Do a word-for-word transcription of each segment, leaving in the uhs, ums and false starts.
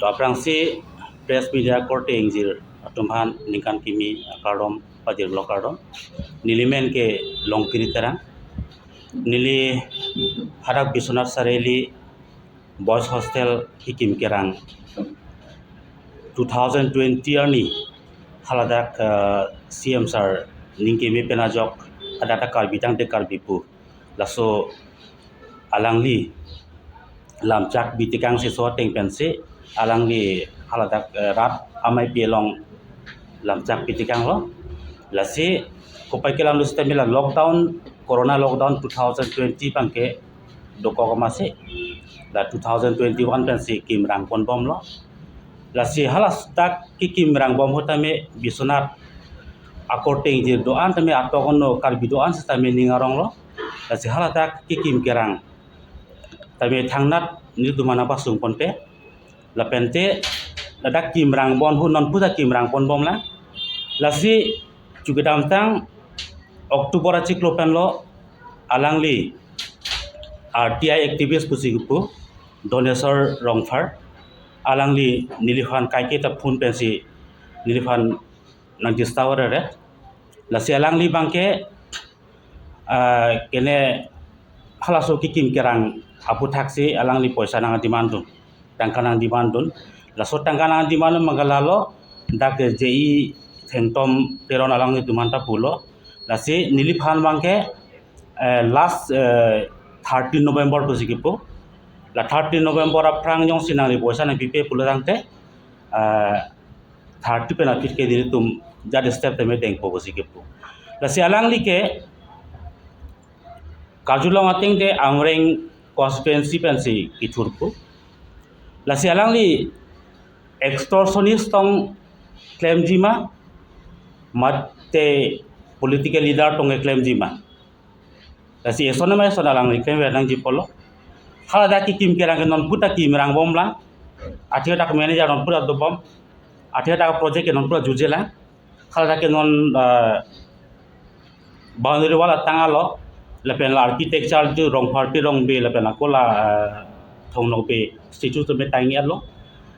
Aphrangsi press media korte ingjir atum aphan ningkan kimi akardom pajirlo, kardom. Neli men ke Longkiri Terang. Neli hadak Biswanath Chariali Boys Hostel kikim kerang two thousand twenty arni haladak, eh, C M sir ning keme pen ajok hadak ta Karbi tangte Karbi pu, laso alangli lamchak bitekang si so ateng pensi alangli haladak, eh, rat amei pi along lamchak bitekanglo. Lasi kopai kelang lo sitame la lockdown, corona lockdown two thousand twenty abangke dokok amatsi la two thousand twenty-one pensi kimrang ponbomlo. Lasi haladak kikim rangbom ahut tame Biswanath akorte ingjir do-an tame atok ono Karbi do-an sitame ning aronglo. Lasi haladak kikim kerang tame thangnat nelitum aphan nangpasung ponpe. Lapente ladak kimrang bon ahut non puta kimrang ponbomlang. Lasi chu kedamtang October achiklo penlo alangli R T I activist pusi kipu Doneswar Rongphar, alangli neliphan kaike ta phone pensi neliphan nang disturb rere. Lasi alangli abangke, ah, kene halaso kikim kerang aphuthaksi alangli poisa nang demand dun, tangka nang demand dun. Laso tangka nang demand dun abangke lalo dak J I Thengtom Teron alanglitum aphan ta pulo. Lasi neliphan abangke, eh, last, eh, thirteen November pusi kipu. La thirteen November aphrang jongsi nangli poisa nangpipe pulo tangte, eh, thirty pen aphi ke nelitum jat step tame dengpo pusi kipu. Lasi alangli ke karjulong ateng te Amreng constituency pensi kithurpo. Lasi alangli extortionist tong klemji ma, mate political leader tong klemji ma. Lasi eson ma eson alangli klem nangji pulo. Haladak kikim kerang ke non puta kimrang bomlang. Athe dak manager non puta dobom. Athe dak project ke non puta jujela. Haladak ke non, eh, boundary wall atanglo, lapen la architecture tu Rongphar pi Rongbe lapen akola, eh, Thongnokbe statue tu metang alo.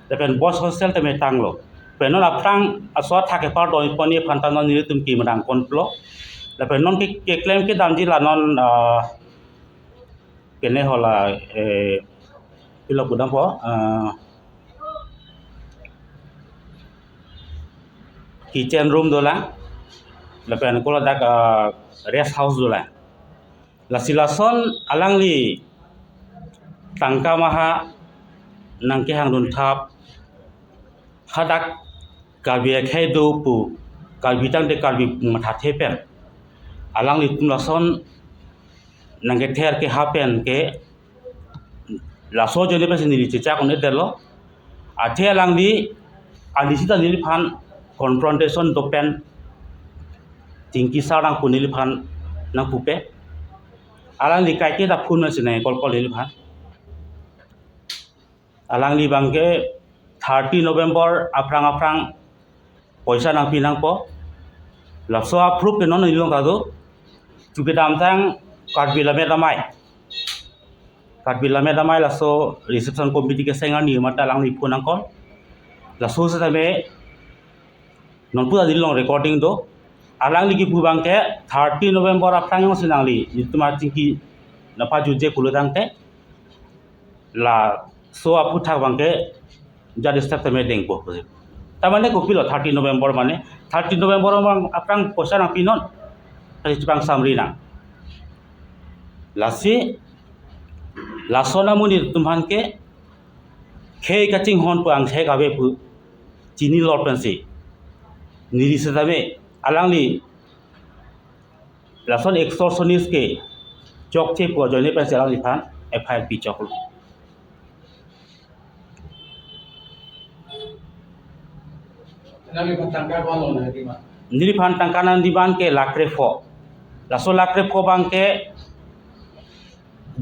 Lapen boys hostel te metanglo. Pen non aphrang aso athak kepardon ponji aphan ta non nelitum kimrang ponlo. Lapen non ke, keklem kedamji la non, eh, kene hala, eh, pilo pudampo, eh, kitchen room dolang, lapen koladak, eh, rest house dolang. Lasi lason alangli tangka maha nangkehang dun thap, hadak Karbi akhei do pu, Karbi tangte Karbi mathathe pen alanglitum lason nangkether keha pen ke laso ajoine pensi neli chechak un-edetlo. Athe alangli, alangli sita neliphan confrontation do pen chingki sar nangpu neliphan nangpupe. Alangli kaike ta phone si nang call call neliphan. Alangli abangke thirty November aphrang aphrang poisa nangpi nangpo. Laso a-proof ke non neli along ta do. Chu kedamtang Karbi Lammet Amei, Karbi Lammet Amei laso reception committee keseng arni mate alangli phone nang call. Laso sitame non puta neli along recording do. Alangli kipu abangke thirty November aphrang jongsi nangli nelitum achingki nangpajutje pulo tangte, laso aphuthak abangke jat step tame dengpo. Ta mane kopilo thirty November mane? Thirty November abang aphrang poisa nangpinon. Tadi chepangsamri nang. Lasi lason amonit atum aphan ke khei kachinghon pu angthek ave pu chinilo pensi neli sitame alangli lason extortionist ke chokche pu ajoine pensi alangliphan F I R pichoklo. Nangliphan tangka ko-an lo nang demand? Neliphan tangka nang demand ke lakh krepho. Laso lakh krepho abangke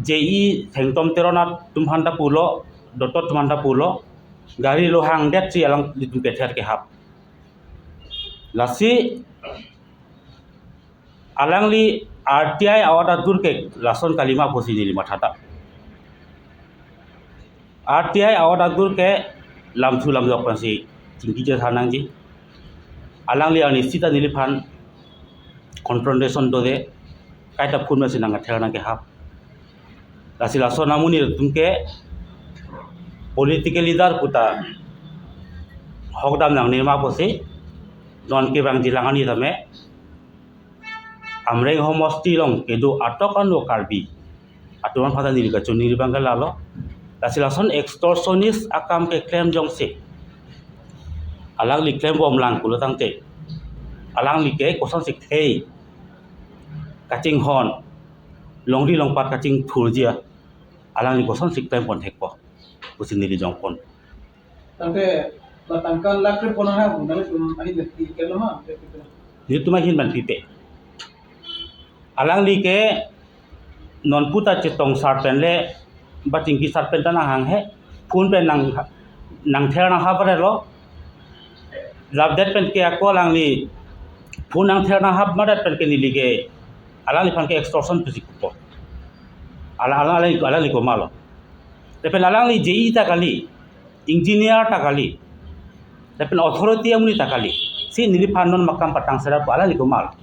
J I Thengtom Teron atum aphan ta pulo, dotot atum aphan ta pulo, gari lo hangdetsi alanglitum kether kehap. Lasi alangli R T I a-order adur ke lason kalima pusi neli matha ta. R T I a-order adur ke lamthu lamjok pensi chingki chethan nangji. Alangli arni sita neliphan confrontation dode, kaita phone pensi nangther nangkehap. Lasi lason amonit atum ke political leader puta hokdam nangne ma pusi non kevangji alang arni tame Amreng homosti along kedo atok ano Karbi atum aphan ta neli kachini abang ke lalo. Lasi lason extortionist akam keklem jongsi alangli klembom lang pulo tangte, alangli ke kosonsi khei kachinghon, longri longpat kachingthurji, alangli kosonsi klempon thekpo pusi neli jongpon. Tangte, la tangka lakh krepon ha, bu nangtum ahin pi kelo ma, pi kelo. Nelitum ahin ban pipe. Alangli ke non puta chetong sar pen le, ba chingki sar pen ta nanghang he, phone pen nang, nangther nanghap re lo. Lapdet pen ke ako alangli phone nangther nanghap madat pen ke neli ke alangliphan ke extortion pusi pupo. Ala, ala, alangli, alangli komatlo. Lapen alangli J E ta kali, engineer ta kali, lapen authority amonit ta kali. Si neliphan non makam patang sera pu alangli komat.